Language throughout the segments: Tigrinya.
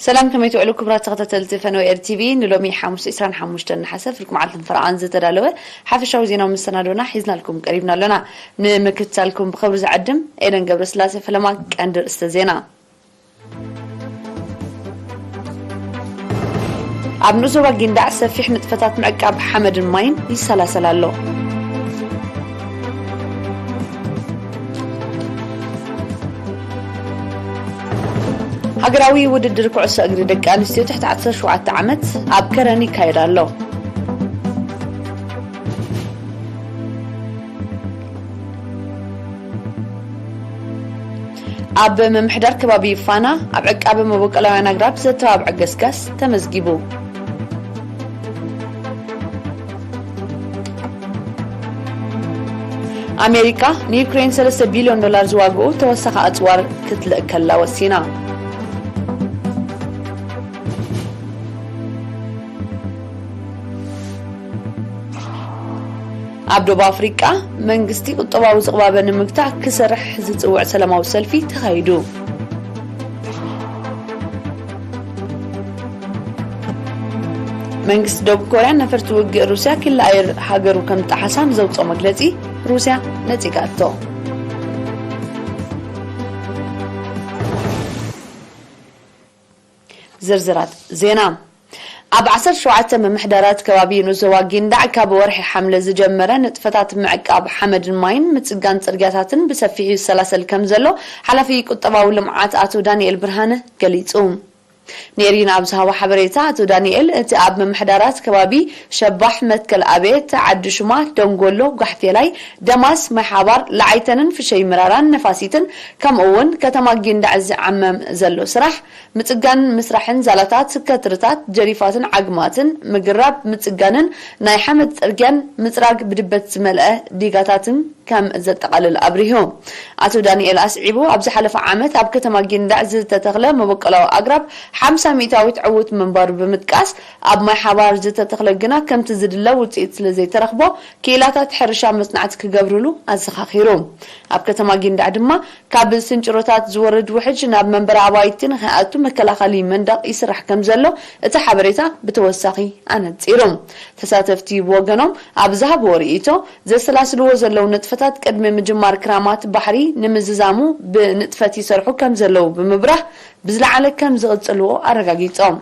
ሰላም፣ ከመይ ትውዕሉ ክቡራት ተኸታተልቲ ፈነወ ኤር ቲቪ? ንሎሚ ሓሙስ ዕስራን ሓሙሽተን ነሓሰ ፍርቂ መዓልትን ፈረቓን ዝተዳለወ ሓፈሻዊ ዜናዊ መሰናዶና ሒዝናልኩም ቀሪብና ኣሎና። ንምክትታልኩም ብኽብሪ ዝዕድም ኤደን ገብረስላሴ ፈለማ። ቀንዲ ርእስተ ዜና። ኣብ ንኡስ ዞባ ጊንዳዕ ሰፊሕ ንጥፈታት ምዕቃብ ሓመድን ማይን ይሰላሰል ኣሎ። ሃገራዊ ውድድር ኩዕሶ እግሪ ደቂ ኣንስትዮ ትሕቲ ዓሰርተ ሸውዓተ ዓመት ኣብ ከረን ይካየድ ኣሎ። ኣብ ምምሕዳር ከባቢ ፋና ኣብ ዕቃበ መበቆላውያን ኣግራብ ዘተባብዐ ገስጋስ ተመዝጊቡ። ኣሜሪካ ንዩክሬን ሰለስተ ቢልዮን ዶላር ዝዋግኡ ተወሳኺ ኣጽዋር ክትልእከላ ወሲና። ኣብ ደቡብ ኣፍሪቃ መንግስቲ ቁጠባዊ ዝቕባበ ንምግታእ ክሰርሕ ዝጽውዕ ሰላማዊ ሰልፊ ተኻይዱ። መንግስቲ ደቡብ ኮርያ ነፈርቲ ውግእ ሩስያ ክሊ ኣየር ሃገሩ ከም ጠሓሳ ንዘውፅኦ መግለፂ ሩስያ ነፂጋቶ። ዝርዝራት ዜና። ኣብ ዓሰርተ ሸውዓተ ምምሕዳራት ከባቢ ንኡስ ዞባ ጊንዳዕ ካብ ወርሒ ሓምለ ዝጀመረ ንጥፈታት ምዕቃብ ሓመድን ማይን ምጽጋን ጽርግያታትን ብሰፊሑ ይሰላሰል ከም ዘሎ ሓላፊ ቁጠባዊ ልምዓት ኣቶ ዳንኤል ብርሃነ ገሊጹ። ንኤሪና ኣብ ዝሃቦ ሓበሬታ ኣቶ ዳንኤል፣ እቲ ኣብ ምምሕዳራት ከባቢ ሸባሕ፣ መትከል ኣቤት፣ ዓዲ ሹማ፣ ደንጎሎ፣ ጓሕቴላይ፣ ደማስ፣ ማይ ሓባር፣ ለዓይተንን ፍሸይ ምራራን ነፋሲትን ከምኡ እውን ከተማ ጊንዳዕ ዝዓመም ዘሎ ስራሕ ምጽጋን ምስራሕን ዛላታት፣ ከትርታት፣ ጀሪፋትን ዓግማትን፣ ምግራብ፣ ምጽጋንን ናይ ሓመድ ጽርግያን ምጽራግ ብድበት ዝመልአ ዲጋታትን ከም ዘጠቓልል ኣብሪሁ። ኣቶ ዳንኤል ኣስዒቡ፣ ኣብ ዝሓለፈ ዓመት ኣብ ከተማ ጊንዳዕ ዝተተኽለ መበቆላዊ ኣግራብ ሓምሳ ሚእታዊት ዕዉት ምንባሩ ብምጥቃስ፣ ኣብ ማይ ሓባር ዝተተኽለ ግና ከምቲ ዝድለ ውጽኢት ስለ ዘይተረኽቦ፣ ክኢላታት ሕርሻ መጽናዕቲ ክገብርሉ ኣዘኻኺሩ። ኣብ ከተማ ጊንዳዕ ድማ ካብ ስንጭሮታት ዝወርድ ውሕጅ ናብ መንበሪ ኣባይቲ ንኸይኣቱ መከላኸሊ መንደቕ ይስራሕ ከም ዘሎ እቲ ሓበሬታ ብተወሳኺ ኣነጺሩ። ተሳተፍቲ ብወገኖም ኣብ ዝሃብዎ ርእይቶ፣ ዘሰላስልዎ ዘለዉ ንጥፈታት ቅድሚ ምጅማር ክራማት ባሕሪ ንምዝዛሙ ብንጥፈት ይሰርሑ ከም ዘለዉ ብምብራህ፣ ብዝለዓለ ከም ዝቕጽልዎ ኣረጋጊጾም።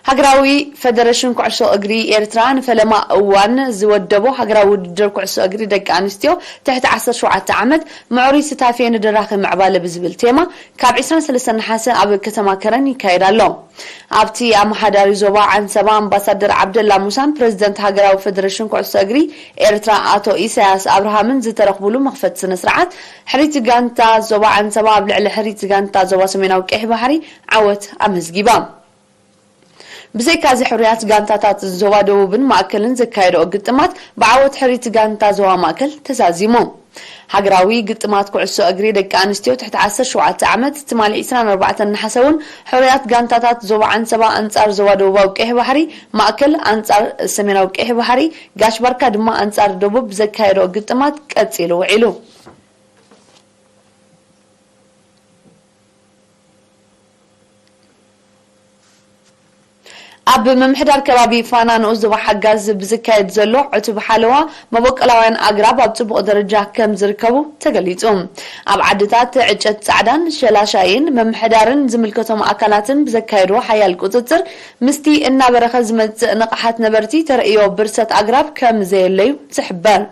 ሃገራዊ ፈደረሽን ኩዕሶ እግሪ ኤርትራ ንፈለማ እዋን ዝወደቦ ሃገራዊ ውድድር ኩዕሶ እግሪ ደቂ ኣንስትዮ ትሕቲ ዓሰርተ ሸውዓተ ዓመት፣ ምዕሩይ ስታፌ ንደራኺ ምዕባለ ብዝብል ቴማ ካብ ዕስራን ሰለስተን ነሓሰ ኣብ ከተማ ከረን ይካየድ ኣሎ። ኣብቲ ኣመሓዳሪ ዞባ ዓንሰባ ኣምባሳደር ዓብደላ ሙሳን ፕረዚደንት ሃገራዊ ፈደረሽን ኩዕሶ እግሪ ኤርትራ ኣቶ ኢሳያስ ኣብርሃምን ዝተረኽቡሉ መኽፈቲ ስነ ስርዓት፣ ሕርይቲ ጋንታ ዞባ ዓንሰባ ኣብ ልዕሊ ሕርይቲ ጋንታ ዞባ ሰሜናዊ ቀይሕ ባሕሪ ዓወት ኣመዝጊባ። ብዘይካዚ ሕሩያት ጋንታታት ዞባ ደቡብን ማእከልን ዘካየደኦ ግጥማት ብዓወት ሕርይቲ ጋንታ ዞባ ማእከል ተዛዚሙ። ሃገራዊ ግጥማት ኩዕሶ እግሪ ደቂ ኣንስትዮ ትሕቲ ዓሰርተ ሸውዓተ ዓመት ትማሊ ዕስራን ኣርባዕተን ነሓሰ እውን ሕሩያት ጋንታታት ዞባ ዓንሰባ ኣንጻር ዞባ ደቡባዊ ቀይሕ ባሕሪ፣ ማእከል ኣንጻር ሰሜናዊ ቀይሕ ባሕሪ፣ ጋሽ ባርካ ድማ ኣንጻር ደቡብ ዘካየደኦ ግጥማት ቀጺሉ ውዒሉ። ኣብ ምምሕዳር ከባቢ ፋና ንኡስ ዞባ ሓጋዝ ብዝካየድ ዘሎ ዕቱብ ሓለዋ፣ መበቆላውያን ኣግራብ ኣብ ጽቡቕ ደረጃ ከም ዝርከቡ ተገሊጹ። ኣብ ዓድታት ዕጨት ጻዕዳን ሸላሻይን ምምሕዳርን ዝምልከቶም ኣካላትን ብዘካየድዎ ሓያል ቁጽጽር፣ ምስቲ እናበረኸ ዝመጽእ ንቕሓት ነበርቲ ተርእዮ ብርሰት ኣግራብ ከም ዘየለዩ ዝሕበር።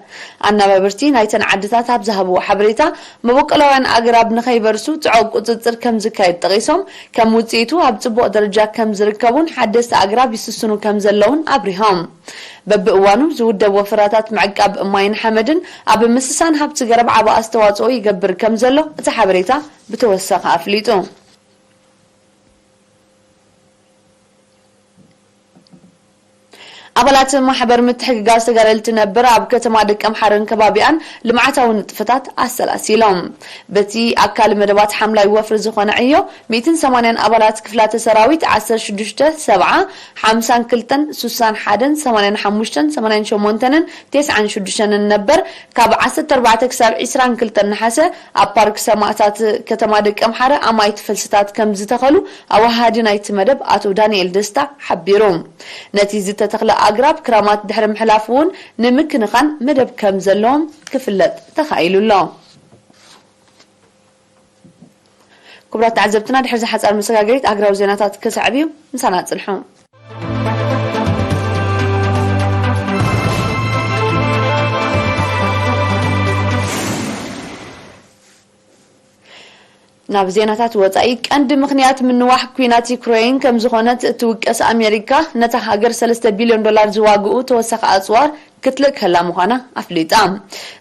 ኣናባብርቲ ናይተን ዓድታት ኣብ ዝሃብዎ ሓበሬታ፣ መበቆላውያን ኣግራብ ንኸይበርሱ ጽዑቕ ቁጽጽር ከም ዝካየድ ጠቒሶም፣ ከም ውጽኢቱ ኣብ ጽቡቕ ደረጃ ከም ዝርከቡን ሓደስቲ ኣግራብ ይስስኑ ከም ዘለውን ኣብሪሆም። በብእዋኑ ዝውደብ ወፈራታት ምዕቃብ ማይን ሓመድን ኣብ ምስሳን ሃብቲ ገረብ ዓቢ ኣስተዋጽኦ ይገብር ከም ዘሎ እቲ ሓበሬታ ብተወሳኺ ኣፍሊጡ። ኣባላት ማሕበር ምትሕግጋዝ ተጋደልቲ ነበር ኣብ ከተማ ደቀምሓረን ከባቢኣን ልምዓታዊ ንጥፈታት ኣሰላሲሎም። በቲ ኣካል መደባት ሓምላይ ወፍሪ ዝኾነ ዕዮ፣ ሚእትን ሰማንያን ኣባላት ክፍላተ ሰራዊት፣ ዓሰርተ ሽዱሽተ፣ ሰብዓ፣ ሓምሳን ክልተን፣ ሱሳን ሓደን፣ ሰማንያን ሓሙሽተን፣ ሰማንያን ሸሞንተንን፣ ተስዓን ሽዱሽተንን ነበር፣ ካብ ዓሰርተ ኣርባዕተ ክሳብ ዕስራን ክልተን ነሓሰ ኣብ ፓርክ ሰማእታት ከተማ ደቀምሓረ ኣማኢት ፈልስታት ከም ዝተኸሉ ኣወሃሃዲ ናይቲ መደብ ኣቶ ዳንኤል ደስታ ሓቢሩ። ነቲ ዝተተኽለ ኣግራብ ክራማት ድሕሪ ምሕላፍ እውን ንምክንኻን መደብ ከም ዘለዎም ክፍለጥ ተኻኢሉ ኣሎ። ክቡራት ተዓዘብትና፣ ድሕሪ ዝሓጻር መሰጋገሪት ኣግራብ ዜናታት ክስዕብ እዩ። ምሳና ጽንሑ። ናብ ዜናታት ወጻኢ። ቀንዲ ምኽንያት ምንዋሕ ኲናት ዩክሬን ከም ዝኾነት እትውቀስ ኣሜሪካ፣ ነታ ሃገር ሰለስተ ቢልዮን ዶላር ዝዋግኡ ተወሳኺ ኣጽዋር ክትልእከላ ምዃና ኣፍሊጣ።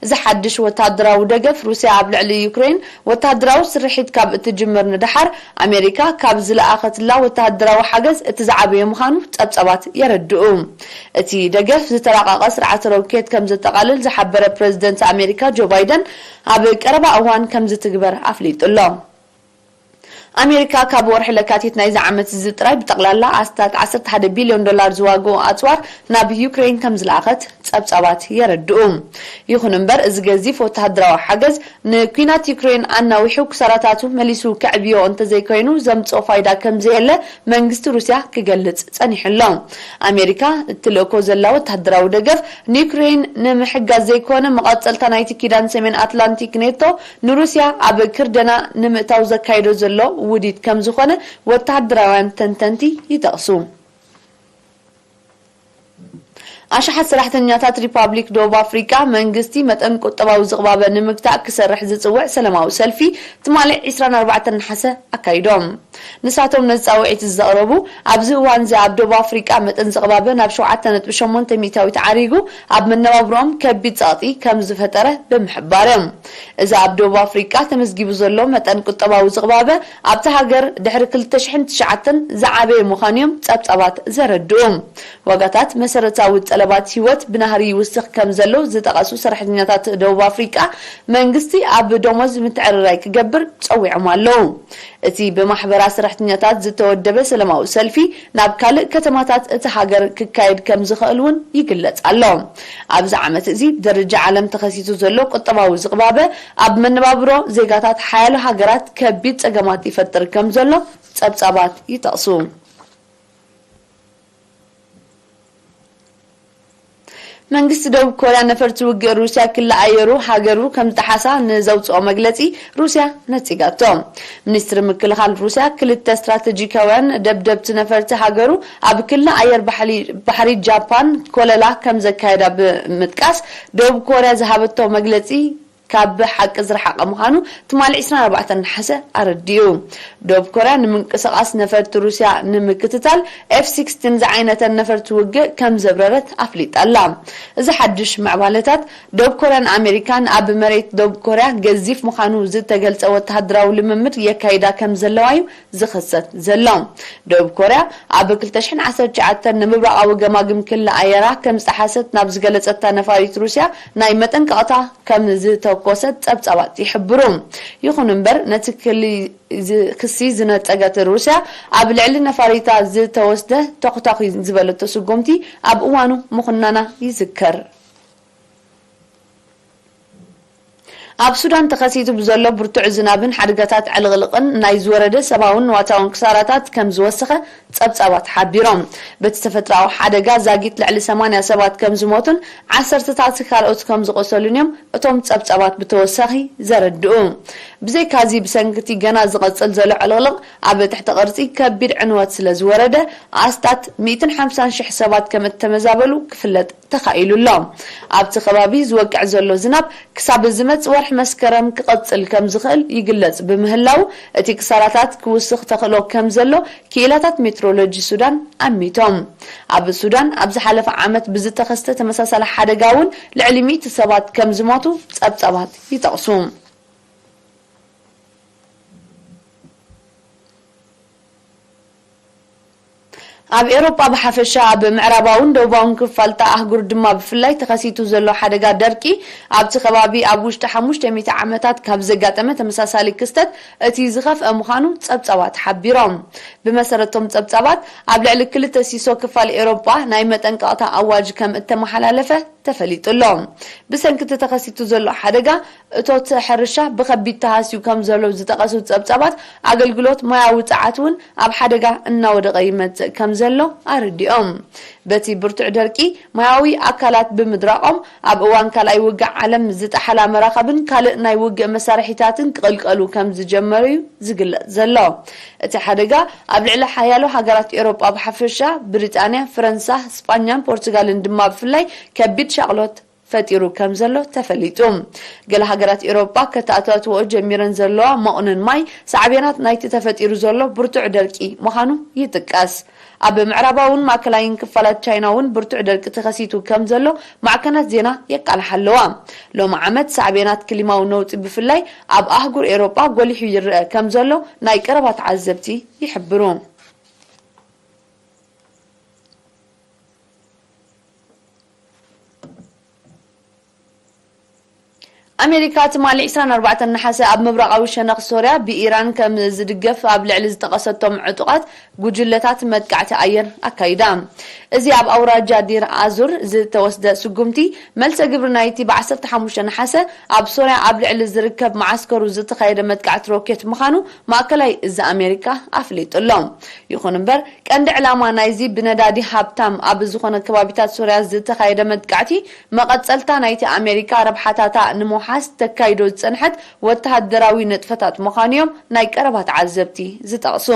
እዚ ሓድሽ ወተሃደራዊ ደገፍ፣ ሩስያ ኣብ ልዕሊ ዩክሬን ወተሃደራዊ ስርሒት ካብ እትጅምር ንደሓር፣ ኣሜሪካ ካብ ዝለኣኸትላ ወተሃደራዊ ሓገዝ እቲ ዝዓበየ ምዃኑ ጸብጻባት የረድኡ። እቲ ደገፍ ዝተራቐቐ ስርዓተ ሮኬት ከም ዘጠቓልል ዝሓበረ ፕረዚደንት ኣሜሪካ ጆ ባይደን፣ ኣብ ቀረባ እዋን ከም ዝትግበር ኣፍሊጡ ኣሎ። ኣሜሪካ ካብ ወርሒ ለካቲት ናይዚ ዓመት እዚ ጥራይ ብጠቕላላ ኣስታት ዓሰርተ ሓደ ቢልዮን ዶላር ዝዋግኡ ኣጽዋር ናብ ዩክሬን ከም ዝለኣኸት ጸብጻባት የረድኡ። ይኹን እምበር፣ እዚ ገዚፍ ወተሃደራዊ ሓገዝ ንኲናት ዩክሬን ኣናዊሑ ክሳራታቱ መሊሱ ከዕብዮ እንተዘይኮይኑ ዘምጽኦ ፋይዳ ከም ዘየለ መንግስቲ ሩስያ ክገልጽ ጸኒሑ ኣሎ። ኣሜሪካ እትልእኮ ዘላ ወተሃደራዊ ደገፍ ንዩክሬን ንምሕጋዝ ዘይኮነ፣ መቐጸልታ ናይቲ ኪዳን ሰሜን ኣትላንቲክ ኔቶ ንሩስያ ኣብ ክርደና ንምእታው ዘካይዶ ዘሎ ውዲት ከም ዝኾነ ወተሃደራውያን ተንተንቲ ይጠቕሱ። ኣሽሓት ሰራሕተኛታት ሪፓብሊክ ደቡብ ኣፍሪቃ መንግስቲ መጠን ቁጠባዊ ዝቕባበ ንምግታእ ክሰርሕ ዝጽውዕ ሰላማዊ ሰልፊ ትማሊ ዕስራን ኣርባዕተን ነሓሰ ኣካይዶም። ንሳቶም ነዚ ጻውዒት ዘቕረቡ፣ ኣብዚ እዋን እዚ ኣብ ደቡብ ኣፍሪቃ መጠን ዝቕባበ ናብ ሸውዓተ ነጥቢ ሸሞንተ ሚእታዊት ዓሪጉ ኣብ መነባብሮኦም ከቢድ ጸቕጢ ከም ዝፈጠረ ብምሕባር እዮም። እዚ ኣብ ደቡብ ኣፍሪቃ ተመዝጊቡ ዘሎ መጠን ቁጠባዊ ዝቕባበ ኣብታ ሃገር ድሕሪ ክልተ ሽሕን ትሽዓተን ዝዓበየ ምዃኑ እዮም ጸብጻባት ዘረድኡ። ዋጋታት መሰረታዊ ጠለባት ህይወት ብናህሪ ይውስኽ ከም ዘሎ ዝጠቐሱ ሰራሕተኛታት ደቡብ ኣፍሪቃ፣ መንግስቲ ኣብ ደሞዝ ምትዕርራይ ክገብር ጸዊዖም ኣለዉ። እቲ ብማሕበራት ሰራሕተኛታት ዝተወደበ ሰላማዊ ሰልፊ ናብ ካልእ ከተማታት እቲ ሃገር ክካየድ ከም ዝኽእል እውን ይግለጽ ኣሎ። ኣብዚ ዓመት እዚ ብደረጃ ዓለም ተኸሲቱ ዘሎ ቁጠባዊ ዝቕባበ ኣብ መነባብሮ ዜጋታት ሓያሎ ሃገራት ከቢድ ጸገማት ይፈጥር ከም ዘሎ ጸብጻባት ይጠቕሱ። መንግስቲ ደቡብ ኮርያ ነፈርቲ ውግእ ሩስያ ክሊ ኣየሩ ሃገሩ ከም ዝጠሓሳ ንዘውፅኦ መግለፂ ሩስያ ነፂጋቶ። ሚኒስትሪ ምክልኻል ሩስያ ክልተ ስትራተጂካውያን ደብደብቲ ነፈርቲ ሃገሩ ኣብ ክሊ ኣየር ባሕሊ-፣ ባሕሪ ጃፓን ኮለላ ከም ዘካየዳ ብምጥቃስ፣ ደቡብ ኮርያ ዝሃበቶ መግለፂ ካብ ሓቂ ዝረሓቐ ምዃኑ ትማሊ ዕስራን ኣርባዕተን ነሓሰ ኣረዲኡ። ደቡብ ኮርያ ንምንቅስቓስ ነፈርቲ ሩስያ ንምክትታል ኤፍ ሲክስቲን ዝዓይነተን ነፈርቲ ውግእ ከም ዘብረረት ኣፍሊጣ ኣላ። እዚ ሓድሽ ምዕባለታት፣ ደቡብ ኮርያን ኣሜሪካን ኣብ መሬት ደቡብ ኮርያ ገዚፍ ምዃኑ ዝተገልጸ ወተሃደራዊ ልምምድ የካይዳ ከም ዘለዋ እዩ ዝኽሰት ዘሎ። ደቡብ ኮርያ ኣብ ክልተ ሽሕን ዓሰርተ ትሽዓተን ንምብራቓዊ ገማግም ክሊ ኣየራ ከም ዝጠሓሰት ናብ ዝገለጸታ ነፋሪት ሩስያ ናይ መጠንቀቕታ ከም ዝተኮሰት ጸብጻባት ይሕብሩ። ይኹን እምበር፣ ነቲ ክሊ ዝ-፣ ክሲ ዝነጸገት ሩስያ፣ ኣብ ልዕሊ ነፋሪታ ዝተወስደ ተኹታኹ ዝበለቶ ስጉምቲ ኣብ እዋኑ ምኹናና ይዝከር። ኣብ ሱዳን ተኸሲቱ ብዘሎ ብርቱዕ ዝናብን ሓደጋታት ዕልቕልቕን ናይ ዝወረደ ሰብኣውን ንዋታውን ክሳራታት ከም ዝወሰኸ ጸብጻባት ሓቢሮም። በቲ ተፈጥሮኣዊ ሓደጋ ዛጊት ልዕሊ ሰማንያ ሰባት ከም ዝሞቱን ዓሰርተታት ካልኦት ከም ዝቖሰሉን እዮም እቶም ጸብጻባት ብተወሳኺ ዘረድኡ። ብዘይካዚ፣ ብሰንኪ እቲ ገና ዝቐጽል ዘሎ ዕልቕልቕ ኣብ ትሕቲ ቅርጺ ከቢድ ዕንወት ስለ ዝወረደ፣ ኣስታት ሚእትን ሓምሳን ሽሕ ሰባት ከም እተመዛበሉ ክፍለጥ ተኻኢሉ ኣሎ። ኣብቲ ከባቢ ዝወቅዕ ዘሎ ዝናብ ክሳብ ዝመጽእ ወርሒ መስከረም ክቐጽል ከም ዝኽእል ይግለጽ ብምህላው፣ እቲ ክሳራታት ክውስኽ ተኽእሎ ከም ዘሎ ክኢላታት ሜትሮሎጂ ሱዳን ኣሚቶም። ኣብ ሱዳን ኣብ ዝሓለፈ ዓመት ብዝተኸስተ ተመሳሳሊ ሓደጋ እውን ልዕሊ ሚእቲ ሰባት ከም ዝሞቱ ጸብጻባት ይጠቕሱ። ኣብ ኤውሮጳ ብሓፈሻ፣ ኣብ ምዕራባውን ደቡባውን ክፋልታ ኣህጉር ድማ ብፍላይ ተኸሲቱ ዘሎ ሓደጋ ደርቂ፣ ኣብቲ ከባቢ ኣብ ውሽጢ ሓሙሽተ ሚእቲ ዓመታት ካብ ዘጋጠመ ተመሳሳሊ ክስተት እቲ ዝኸፍአ ምዃኑ ጸብጻባት ሓቢሮም። ብመሰረቶም ጸብጻባት፣ ኣብ ልዕሊ ክልተ ሲሶ ክፋል ኤውሮጳ ናይ መጠንቀቕታ ኣዋጅ ከም እተመሓላለፈ ተፈሊጡ ኣሎ። ብሰንኪ እቲ ተኸሲቱ ዘሎ ሓደጋ፣ እቶት ሕርሻ ብኸቢድ ተሃስዩ ከም ዘሎ ዝጠቐሱ ጸብጻባት፣ ኣገልግሎት ማያዊ ጸዓት እውን ኣብ ሓደጋ እናወደቐ ይመጽእ ከም ዘሎ ኣረዲኦም። በቲ ብርቱዕ ደርቂ፣ ማያዊ ኣካላት ብምድራቖም፣ ኣብ እዋን ካልኣይ ውግእ ዓለም ዝጠሓላ መራኸብን ካልእ ናይ ውግእ መሳርሒታትን ክቕልቀሉ ከም ዝጀመሩ እዩ ዝግለጽ ዘሎ። እቲ ሓደጋ ኣብ ልዕሊ ሓያሎ ሃገራት ኤውሮጳ ብሓፈሻ፣ ብሪጣንያ፣ ፈረንሳ፣ ስጳኛን ፖርቱጋልን ድማ ብፍላይ ከቢድ ሻቕሎት ፈጢሩ ከም ዘሎ ተፈሊጡ። ገለ ሃገራት ኤውሮጳ ከተኣታትወኦ ጀሚረን ዘለዋ መቑነን ማይ ሳዕቤናት ናይቲ ተፈጢሩ ዘሎ ብርቱዕ ደርቂ ምዃኑ ይጥቀስ። ኣብ ምዕራባውን ማእከላይን ክፋላት ቻይና እውን ብርቱዕ ደርቂ ተኸሲቱ ከም ዘሎ ማዕከናት ዜና የቃልሓ ኣለዋ። ሎሚ ዓመት ሳዕቤናት ክሊማዊ ነውጺ ብፍላይ ኣብ ኣህጉር ኤውሮጳ ጎሊሑ ይረአ ከም ዘሎ ናይ ቀረባ ተዓዘብቲ ይሕብሩ። ኣሜሪካ ትማሊ ዕስራን ኣርባዕተን ነሓሰ ኣብ ምብራቓዊ ሸነኽ ሶርያ ብኢራን ከም ዝድገፍ ኣብ ልዕሊ ዝጠቐሰቶም ዕጡቓት ጉጅለታት መጥቃዕቲ ኣየር ኣካይዳ። እዚ ኣብ ኣውራጃ ዲር ኣዙር ዝተወስደ ስጉምቲ፣ መልሰ ግብሪ ናይቲ ብ ዓሰርተ ሓሙሽተ ነሓሰ ኣብ ሶርያ ኣብ ልዕሊ ዝርከብ መዓስከሩ ዝተኻየደ መጥቃዕቲ ሮኬት ምዃኑ ማእከላይ እዚ ኣሜሪካ ኣፍሊጡ ኣሎ። ይኹን እምበር፣ ቀንዲ ዕላማ ናይዚ ብነዳዲ ሃብታም ኣብ ዝኾነ ከባቢታት ሶርያ ዝተኻየደ መጥቃዕቲ፣ መቐጸልታ ናይቲ ኣሜሪካ ረብሓታታ ንምውሓስ ተካይዶ ዝጸንሐት ወተሃደራዊ ንጥፈታት ምዃኑ እዮም ናይ ቀረባ ተዓዘብቲ ዝጠቕሱ።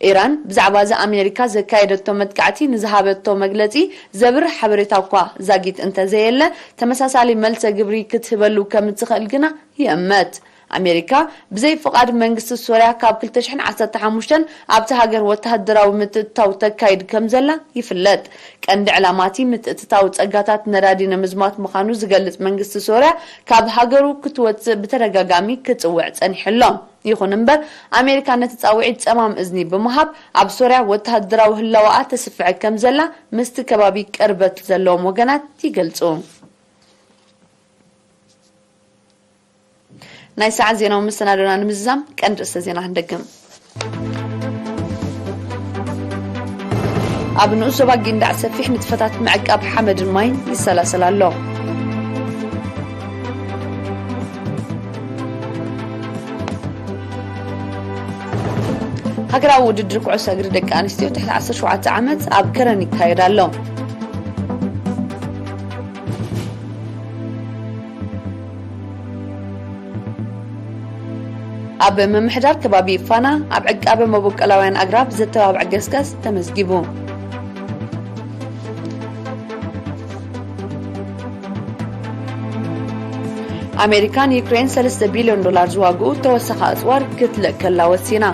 ኢራን ብዛዕባ እዚ ኣሜሪካ ዘካየደቶ መጥቃዕቲ ንዝሃበቶ መግለጺ ዘብርህ ሓበሬታ እኳ ዛጊት እንተዘየለ፣ ተመሳሳሊ መልሰ ግብሪ ክትህበሉ ከም እትኽእል ግና ይእመት። ኣሜሪካ ብዘይ ፍቓድ መንግስቲ ሶርያ ካብ ክልተ ሽሕን ዓሰርተ ሓሙሽተን ኣብቲ ሃገር ወተሃደራዊ ምትእትታው ተካይድ ከም ዘላ ይፍለጥ። ቀንዲ ዕላማ እቲ ምትእትታው ጸጋታት ነዳዲ ንምዝማት ምዃኑ ዝገልጽ መንግስቲ ሶርያ፣ ካብ ሃገሩ ክትወጽእ ብተደጋጋሚ ክጽውዕ ጸኒሑ ኣሎ። ይኹን እምበር፣ ኣሜሪካ ነቲ ጻውዒት ጸማም እዝኒ ብምሃብ፣ ኣብ ሶርያ ወተሃደራዊ ህላወኣ ተስፍዕ ከም ዘላ ምስቲ ከባቢ ቅርበት ዘለዎም ወገናት ይገልጹ። ናይ ሰዓት ዜናዊ መሰናዶና ንምዝዛም ቀንዲ ርእሰ ዜና ክንደግም። ኣብ ንኡስ ዞባ ጊንዳዕ ሰፊሕ ንጥፈታት ምዕቃብ ሓመድን ማይን ይሰላሰል ኣሎ። ሃገራዊ ውድድር ኩዕሶ እግሪ ደቂ ኣንስትዮ ትሕቲ ዓሰርተ ሸውዓተ ዓመት ኣብ ከረን ይካየድ ኣሎ። ኣብ ምምሕዳር ከባቢ ፋና ኣብ ዕቃበ መበቆላውያን ኣግራብ ዘተባብዕ ገስጋስ ተመዝጊቡ። ኣሜሪካ ንዩክሬን ሰለስተ ቢልዮን ዶላር ዝዋግኡ ተወሳኺ ኣጽዋር ክትልእከላ ወሲና።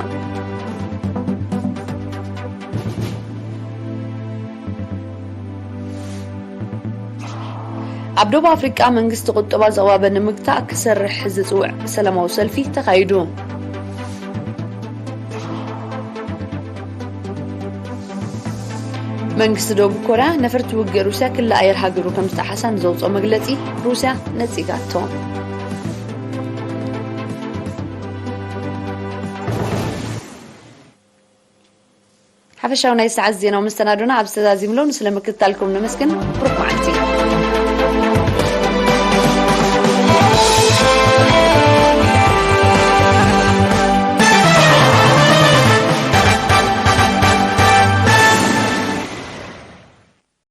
ኣብ ደቡብ ኣፍሪቃ መንግስቲ ቁጠባ ዝቕባበ ንምግታእ ክሰርሕ ዝጽውዕ ሰላማዊ ሰልፊ ተኻይዱ። መንግስቲ ደቡብ ኮርያ ነፈርቲ ውግእ ሩስያ ክሊ ኣየር ሃገሩ ከም ዝተሓሳ ንዘውፅኦ መግለፂ ሩስያ ነፂጋቶ። ሓፈሻዊ ናይ ሰዓት ዜናዊ መሰናዶና ኣብ ዝተዛዚምሎ፣ ንስለ ምክትታልኩም ነመስግን። ብሩኽ መዓልቲ።